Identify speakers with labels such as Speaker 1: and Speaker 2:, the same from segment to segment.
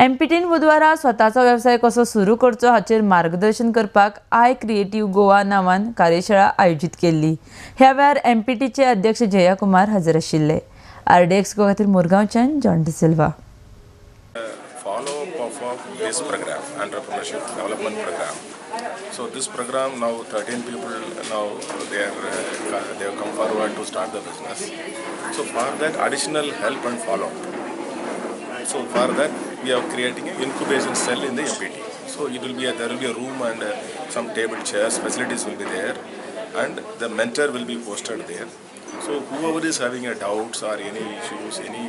Speaker 1: एमपीटीन बुधवारा स्वताचो वेवसाय कसो सुरू करचो हाचेर मार्गदर्शन करपाक I creative Goa नांवान कार्यशाळा आयोजीत केल्ली. ह्या वेळार एमपीटीचे अध्यक्ष जया कुमार हजर आशिल्ले. आरडीएक्स गोवा खातीर मुरगांवच्यान John D'Silva.
Speaker 2: Follow-up of this program, entrepreneurship development program. So this program now 13 people now they have come forward to start the business. So for that additional help and follow-up. So for that we are creating an incubation cell in the MPT. So it will be there will be a room and some table, chairs, facilities will be there, and the mentor will be posted there. So whoever is having a doubts or any issues, any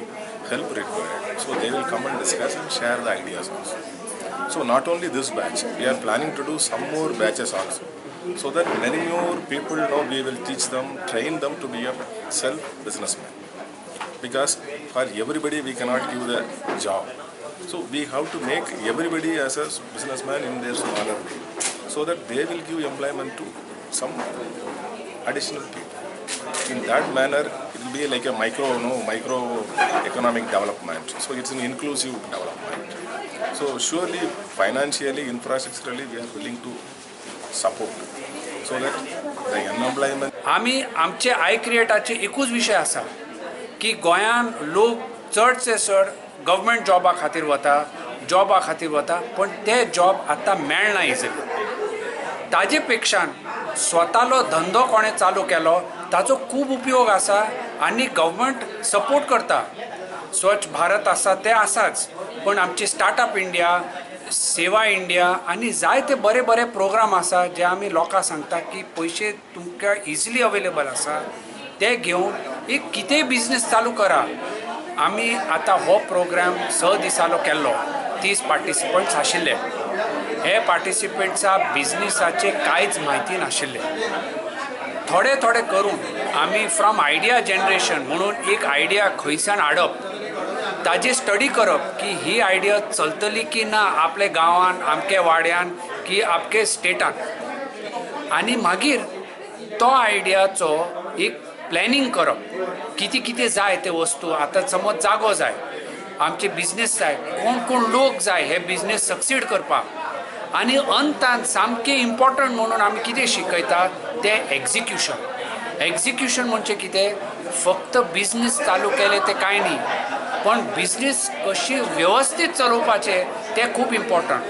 Speaker 2: help required, so they will come and discuss and share the ideas also. So not only this batch, we are planning to do some more batches also, so that many more people now we will teach them, train them to be a self-businessman. Because for everybody we cannot give the job. So we have to make everybody as a businessman in their smaller way, so that they will give employment to some additional people. In that manner, it will be like a micro economic development. So it's an inclusive development. So surely, financially, infrastructurally, we are willing to support so that the unemployment.
Speaker 3: आमी आमचे I क्रिएटाचे एकूच विशय आसा की गोंयान लोक चडसे चड government जॉबा खातीर वता, जॉबा खातीर वता, पण ते जॉब आतां मेळना इजिली. ताजे पेक्षान स्वतालो धंदो कोणें चालू केलो ताचो खूब उपयोग आसा आनी गव्हर्मेंट सपोर्ट करता. स्वच्छ भारत आसा ते आसाच, पण आमची स्टार्टअप इंडिया, सेवा इंडिया आनी जायते बरे बरे प्रोग्राम आसा जे आमी लोकांक सांगता की पयशे तुमकां इजिली अवेलेबल आसा, ते घेवन एक कितेंय बिजनेस चालू करा. आमी आतां हो प्रोग्राम 6 दिसांलो केल्लो, 30 पार्टिसिपंट्स आशिल्ले. हे पार्टिसिपंट्सा बिजनेसाचे कांयच म्हायती नाशिल्ले. थोडे थोडे करून आमी फ्रॉम आयडिया जनरेशन म्हणून एक आयडिया खंयच्यान हाडप, ताजी स्टडी करप की ही आयडिया चलतली की ना आपल्या गांवान, आमके वाड्यान की आमके स्टेटान, आनी मागीर तो आयडियाचो एक प्लॅनिंग करप, कितें कितें जाय ते वस्तू. आतां समज जागो जाय, आमचे बिजनेस जाय, कोण कोण लोक जाय हे बिजनेस सक्सीड करपाक, आनी अंतान सामकें इम्पॉर्टंट म्हणून आमी कितें शिकयता तें एक्जिक्युशन. एक्जिक्युशन म्हणजे कितें, फक्त बिजनेस चालू केले तें कांय न्ही, पण बिजनेस कशी वेवस्थीत चलोवपाचें तें खूब इम्पॉर्टंट.